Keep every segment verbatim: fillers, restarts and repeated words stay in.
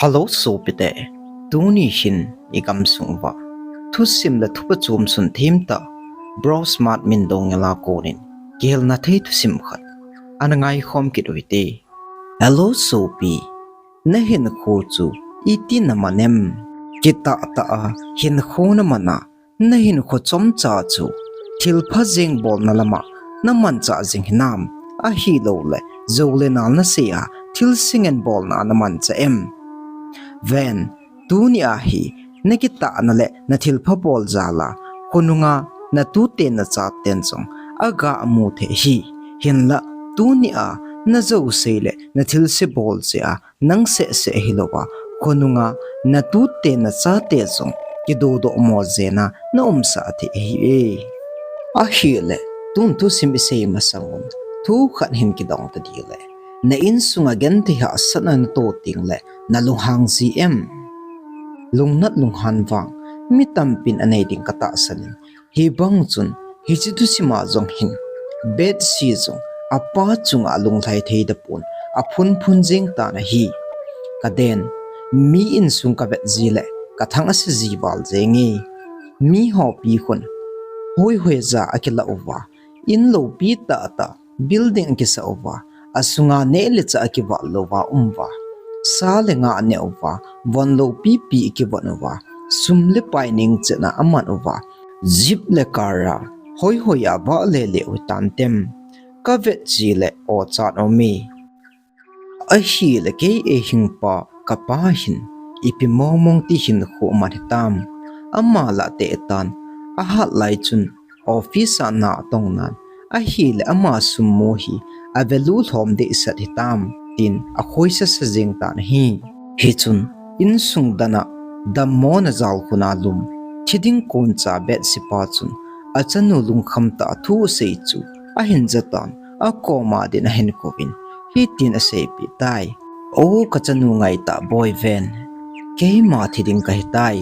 Hello sopite, tuni hin i gamsung uva thusim le thuphachom sun themtah, Bro Smart Mindong Ngel a konin kihilna thei thusim khat ana ngaikhom kit uhite. Hello sopi, na hinkho chu iti na man em? Kitah tah a hinkho na man a, na hinkho chomcha chu thilpha jeng bolna lama na manchah jing hinam, ahilouleh jou le nal na sei a thil sengen bolna a na manchah em? Ven, tuni a hi na kitahna le na thilpha bol jal a khonunga na tute na chaten jong aga mu thei ahi. Hinlah tuni a na jouse le na thilse bol jeh a nang sehseh hilouva, khonunga na tute na chate jong kidodoh mo jeng a na umsah thei ahi e. Ahile, tun thusim i sei masang un, thu khat hin kidong ta ding le, na insunga genthei hahsatna na toh teng le, na lunghang ji em? Lungnat lunghan vang mi tampin anei ding ka tahsan in, hibang chun hiche thusima jong hin Betsy jong apa chunga alunglhai thei tapon, aphunphun jeng tan ahi. Ka den, mi insung ka vet ji le ka thang ase ji val jenge. Mi hopi khun hoihoi ja akilah uva, in lopi tahtah building akisah uva, asunga neh le chah akivat louva um uva, sa le nga aneh uva, von lopipi akivon uva, sum le pai ningchet a aman uva, jeep le car a hoihoi a avah lele u hitan tem? Ka vet ji le o chan aume. Ahile kei eihingpa ka pa hin ipi mongmong ti hinkho aman hitam? Ama lah teh tan, ahat lai chun office a na atong nan, ahile ama sum mu hi avalue lhom dehset hitam, tin akhoisasa jeng tan ahi. Hichun, insung dan a dammona jalkhun a lum, thi ding koncha Betsy pa chun achanu lungkham tah a thu asei chu ahin jatan, akoma din ahin kouvin, hitin aseipeh tai. O ka chanu ngaitah boi ven, keima thi ding kahitai.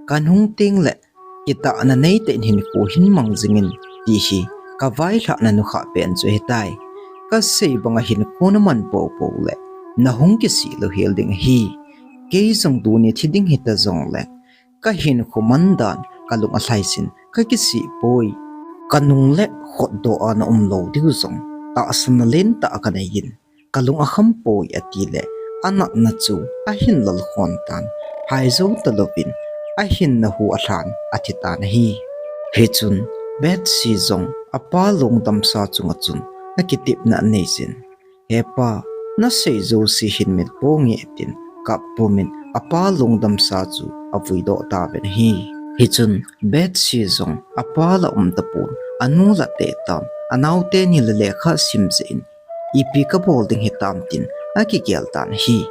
Kanung teng le kitahna neitah in hinkho hin mang jingin, ti hi ka vailhahna nukhah pen chu ahitai. Ka sei banga hinkho na man poupou le, na hung kisih louhel ding ahi. Kei jong tuni thi ding hita jongle, ka hinkho man dan ka lung alhai jin, ka kisih poi. Ka nung le khutdoh a na um lou diu jong, tahsanna lentah ka nei in, ka lung akham poi, ati le, anatna chu ahin lolkhon tan, hai jou talouvin, ahinna hu alhan, athi tan ahi. Hichun, Betsy jong apa lungdamsa chunga chun akitepna anei jin, He pa, na sei jouse hin mit ponge, tin kap pumin apa lungdamsa chu avui doh tauvin ahi. Hichun, Betsy jong apa lah um tapon, anu lah teh tan, anaote ni le lekha sim jeh in, ipi ka bol ding hitam tin akigel tan ahi.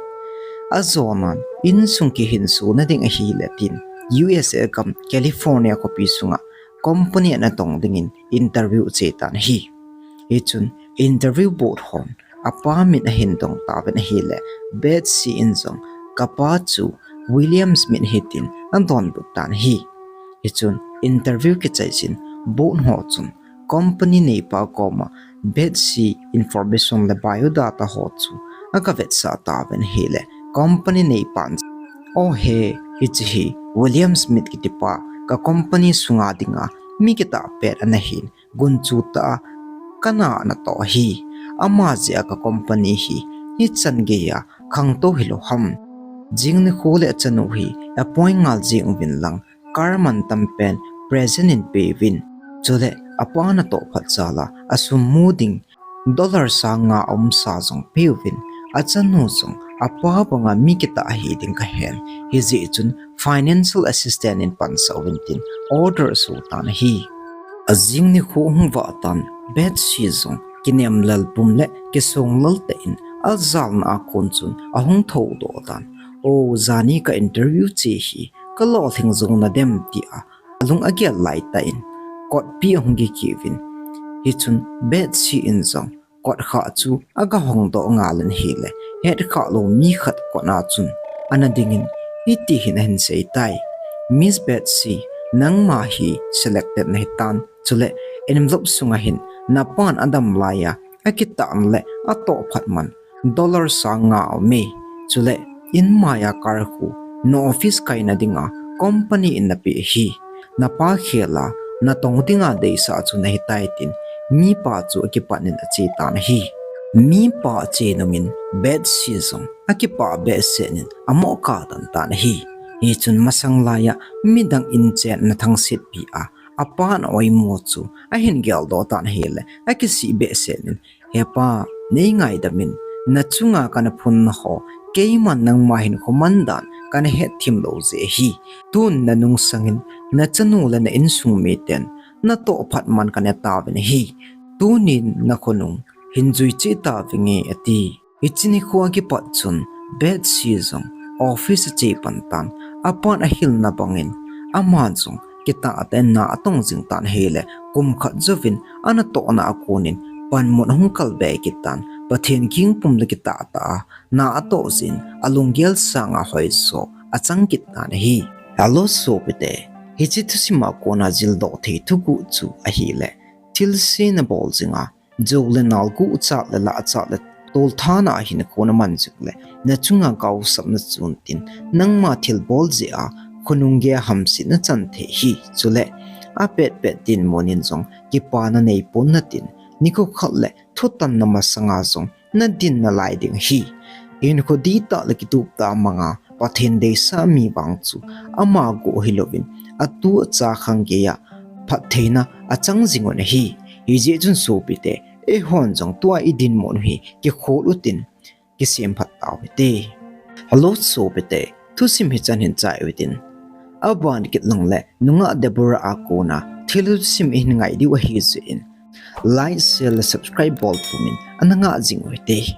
Ajonan, insung kihinsona ding ahile tin, U S A gam California khopi sunga company ana tong dingin interview ache tan ahi. Hichun, interview board hon apa min ahin dong tauvin ahile, Betsy in jong ka pa chu William Smith ahi tin adonbut tan ahi. Hichun interview kichai jin board ho chun company neipa koma Betsy information le biodata ho chu aga vetsah tauvin ahile, company neipan, O he, hiche hi William Smith kitipa ka company sunga dinga mi kitah pet ana hin, gunchu tah a kana ana toh ahi. Ama jeh a ka company hi hichan geiya khangtou hilou ham. Jing nikho le achanu hi appoint ngal jeng uvin lang, car mantam pen present in peuvin. Chule apa natoh phat jal a asum mu ding dollar sang nga aumsa jong peuvin. Achanu jong apa banga mi kitah ahi ding kahen, hijeh chun financial assistance in pansah uvin tin order aso tan ahi. Ajing nikho hung vah tan, Betsy jong kinem lel pum le kisong lel tah in ajalna a kon chun ahung thoudoh tan. O, jani ka interview che hi ka lolhing jou nadem, tia alung agel laitah in kotpi ahung kikiuvin. Hichun Betsy in jong kotkhah chu aga hongdoh ngal in ahile, hetkhah lou mi khat kotna chun ana dingin hiti hin ahin seitai, Miss Betsy, nangma hi selected nahitan, chule envelope sunga hin napan adam laiya akitahna le atoh phat man dollar sang nga aume, chule In maiya car khu na office kaina dinga company in napeh ahi. Napa khela natong dinga deisah chu nahitai tin mipa chu akipat in ache tan ahi. Mipa ache nungin Betsy jong akipah behseh in amoh katan tan ahi. Hichun masang laiya midang in chenna thangsetpi a apan a oimo chu ahin geldoh tan ahile akisih behseh in, Hepa, neingaidam in, nachunga kana phunna ho keiman nangma hinkho mandan kana hetthim lou jeh ahi. Tun nanungsangin nachanu le na insung miten natoh phat man kana tauvin ahi. Tunin nakhonung hin jui cheh tauvinge, ati. Hiche nikho a kipat chun Betsy jong office ache pan tan, apan ahilna bangin ama jong kitah tah in na atong jing tan ahile, kum khat jouvin anatohna a konin panmun ahung kalbe kit tan, Pathen kingpum le kitah tah a na atoh jeh in alunggel sanga hoijo achang kit tan ahi. Hello sopite, hiche thusim a kona jildoh thei thuguh chu ahile, thilse nabol jinga jou le nal, guhchat le lahchat le tolthana a hinkho naman jing le, nachunga gaosapna chun tin, nangma thilbol jeh a khonung geiya hamsetna chan thei ahi. Chule apetpet dinmun in jong kipana neipon natin, nikho khat le thutanna masanga jong nadin nalai ding ahi. Hinkho dihtah le kitup tah manga Pathen deisah mi vang chu ama goh hilouvin, atu acha khang geiya phattheina achang jing un ahi. Hijeh chun sopite, eihon jong tua idinmun u hi kikhol utin, kisemphat tau hite. Hello sopite, thusim hichan hin chai utin. Aban kit lang le nungah Deborah a kona thil thusim ihin ngai diu ahi jeh in, like, share le subscribe bol thumin ana ngah jing u hite.